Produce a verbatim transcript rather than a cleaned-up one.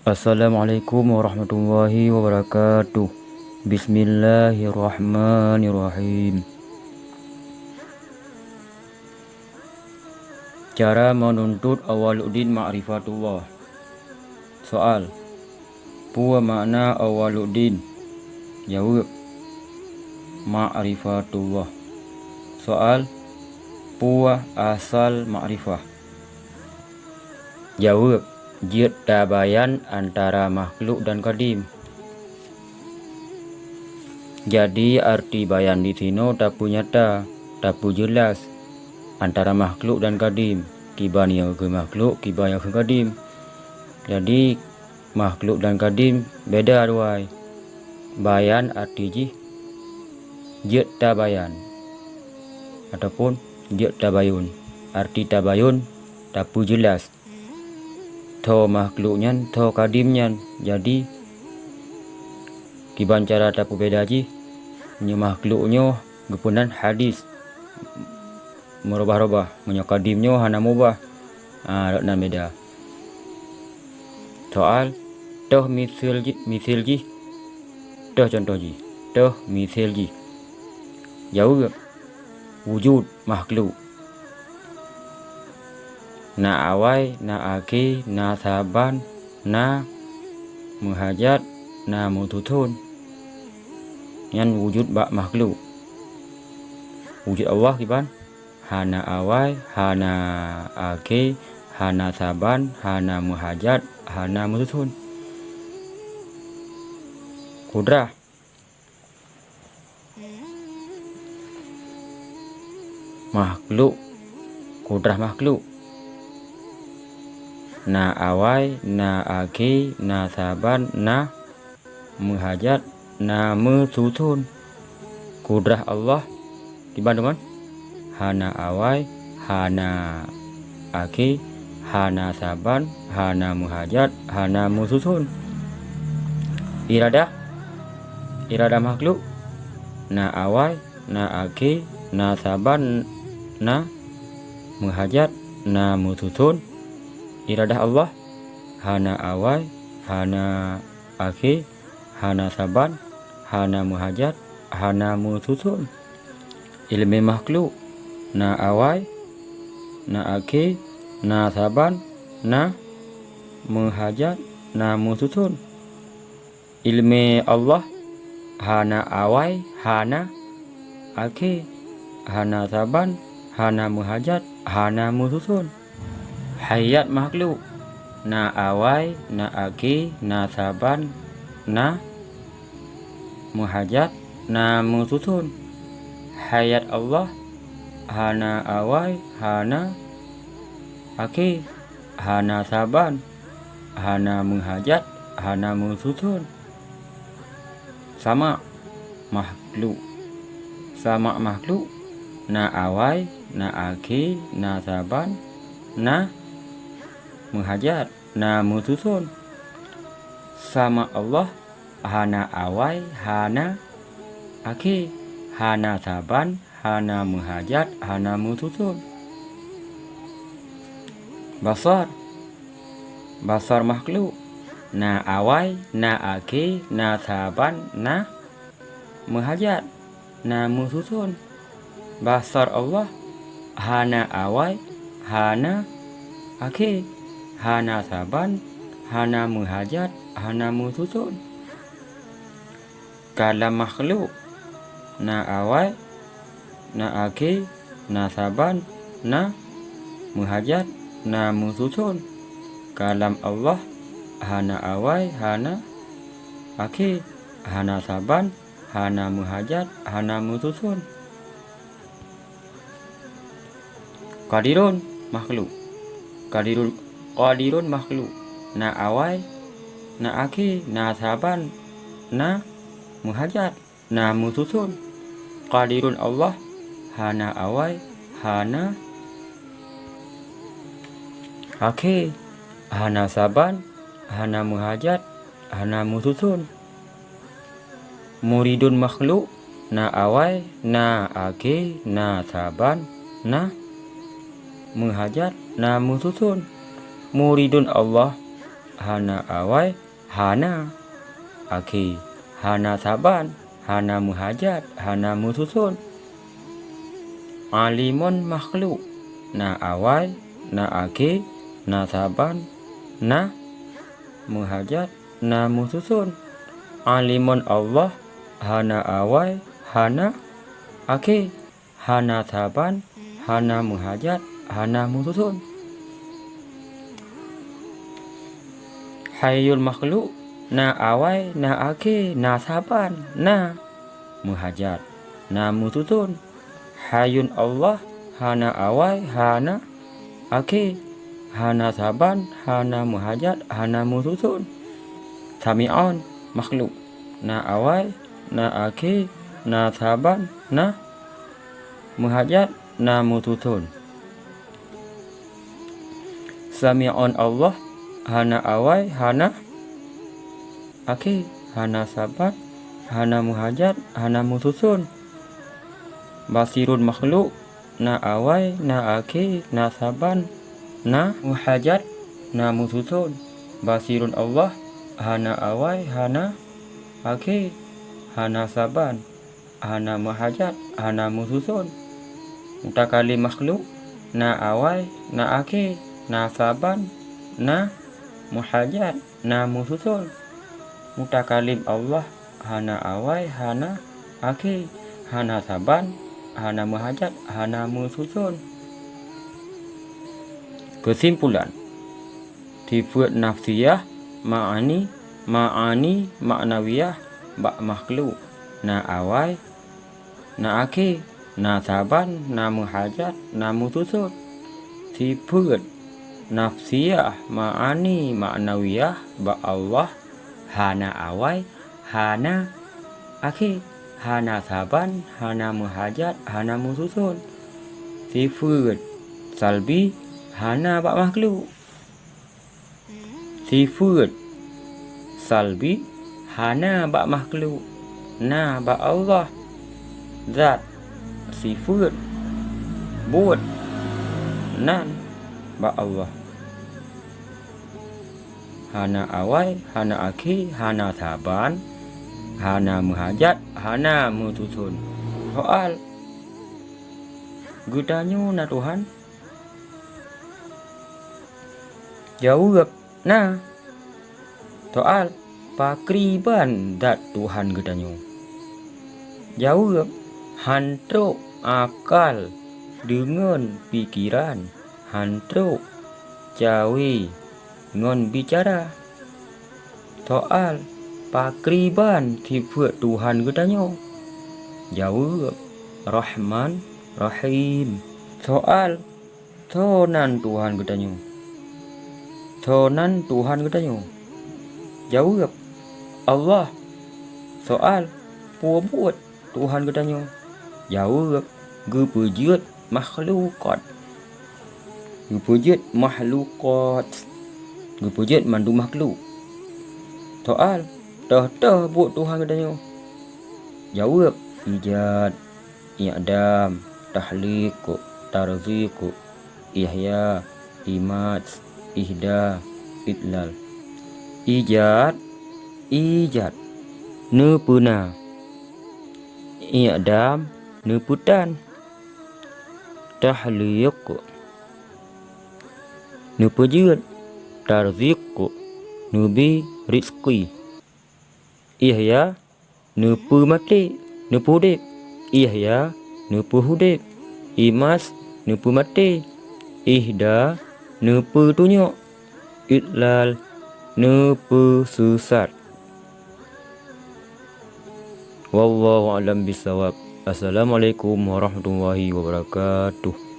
Assalamualaikum warahmatullahi wabarakatuh. Bismillahirrahmanirrahim. Cara menuntut awaluddin ma'rifatullah. Soal, peue makna awaluddin? Jaweueb, ma'rifatullah. Soal, peue asal makrifah? Jaweueb, jeuet tabayan antara makhluk dan kadim. Jadi, arti bayan disinoe tapeunyata, tapeujeulaih antara makhluk dan kadim, kiban nyang keu makhluk, kiban nyang keu kadim. Jadi, makhluk dan kadim beda dua. Bayan arti jih jeuet tabayan ataupun jeuet tabayun. Arti tabayun, tapeujeulaih. Tho makhluk nyan, tho kadim nyan. Jadi, kiban cara tapeubeda jih, meunyoe makhluk nyoe geupeunan hadis meurubah-rubah, meunyoe kadim nyoe hana meurubah. Ah, rot nan beda. Soal, toh miseul jih, miseul jih. Toh contoh jih. Toh miseul jih. Jaweueb, wujud makhluk. Na awai, na akhé, na saban, na meuhajat, na meususon. Nyan wujud bak makhluk. Wujud Allah kiban? Hana awai, hana akhé, hana saban, hana meuhajat, hana meususon. Kudrah. Makhluk, kudrah makhluk. Na awai, na akhé, na saban, na meuhajat, na meususon. Kudrah Allah kiban teuma? Hana awai, hana akhé, hana saban, hana meuhajat, hana meususon. Iradah, iradah makhluk, na awai, na akhé, na saban, na meuhajat, na meususon. Iradah Allah, hana awai, hana akhé, hana saban, hana meuhajat, hana meususon. Ileumé makhluk, na awai, na akhé, na saban, na meuhajat, na meususon. Ileumé Allah, hana awai, hana akhé, hana saban, hana meuhajat, hana meususon. Hayat makhluk, na awai, na akhé, na saban, na meuhajat, na meususon. Hayat Allah, hana awai, hana akhé, hana saban, hana meuhajat, hana meususon. Samak makhluk. Samak makhluk, na awai, na akhé, na saban, na meuhajat, na meususon. Samak Allah, hana awai, hana akhé, hana saban, hana meuhajat, hana meususon. Basar. Basar makhluk, na awai, na akhé, na saban, na meuhajat, na meususon. Basar Allah, hana awai, hana akhé, hana saban, hana meuhajat, hana meususon. Kalam makhluk, na awai, na akhé, na saban, na meuhajat, na meususon. Kalam Allah, hana awai, hana akhé, hana saban, hana meuhajat, hana meususon. Qadirun makhluk. Qadirun, qadirun makhluk. Na awai, na akhé, na saban, na meuhajat, na meususon. Qadirun Allah, hana awai, hana akhé, hana saban, hana meuhajat, hana meususon. Muridun makhluk, na awai, na akhé, na saban, na meuhajat, na meususon. Muridun Allah, hana awai, hana akhé, hana saban, hana meuhajat, hana meususon. Alimon makhluk, na awai, na akhé, na saban, na meuhajat, na meususon. Alimon Allah, hana awai, hana akhé, hana saban, hana meuhajat, hana meususon. Hayyul makhluk, na awai, na akhé, na saban, na meuhajat, na meususon. Hayyun Allah, hana awai, hana akhé, hana saban, hana meuhajat, hana meususon. Sami'on makhluk, na awai, na akhé, na saban, na meuhajat, na meususon. Sami'on Allah, hana awai, hana akhé, hana saban, hana meuhajat, hana meususon. Basirun makhluk, na awai, na akhé, na saban, na meuhajat, na meususon. Basirun Allah, hana awai, hana akhé, hana saban, hana meuhajat, hana meususon. Mutakalim makhluk, na awai, na akhé, na saban, na meuhajat, na meususon. Mutakalim Allah, hana awai, hana akhé, hana saban, hana meuhajat, hana meususon. Keusimpulan, sifeuet nafsiyah, ma'ani, ma'ani ma'nawiyah bak makhluk, na awai, na akhé, na saban, na meuhajat, na meususon. Sifeuet nafsiyah, ma'ani ma'nawiyah bak Allah, hana awai, hana akhé, hana saban, hana meuhajat, hana meususon. Sifeuet salbi, hana bak makhluk. Sifeuet salbi, hana bak makhluk, na bak Allah. Zat, sifeuet, buet, nan bak Allah. Hana awai, hana akhé, hana saban, hana meuhajat, hana meususon. Soal, geutanyoe na Tuhan? Jaweueb, na. Soal, pakriban zat Tuhan geutanyoe? Jaweueb, han trok akal deungon pikeran, han trok cawe ngon bicara. Soal, pakriban sifeuet Tuhan geutanyoe? Jaweueb, Rahman, Rahim. Soal, soe nan Tuhan geutanyoe? Soe nan Tuhan geutanyoe? Jaweueb, Allah. Soal, peue buet Tuhan geutanyoe? Jaweueb, geupeujeuet makhlukat. Geupeujeuet makhlukat. Geupeujeuet mandum makhluk. Soal, toh-toh buet Tuhan geutanyoe? Jaweueb, ijad, i'dam, takhliq, tarziq, ihya, imat, ihda, idlal. Ijad, ijad, neupeuna. I'dam, neupeutan. Takhliq, neupeujeuet. Tarziq, neubi rizki. Ihya, neupeumaté, neupeuudép. Ihya, neupeuudép. Imat, neupeumaté. Ihda, neupeutunyok. Idlal, neupeuseusat. Wallahu a'lam bissawab. Assalamualaikum warahmatullahi wabarakatuh.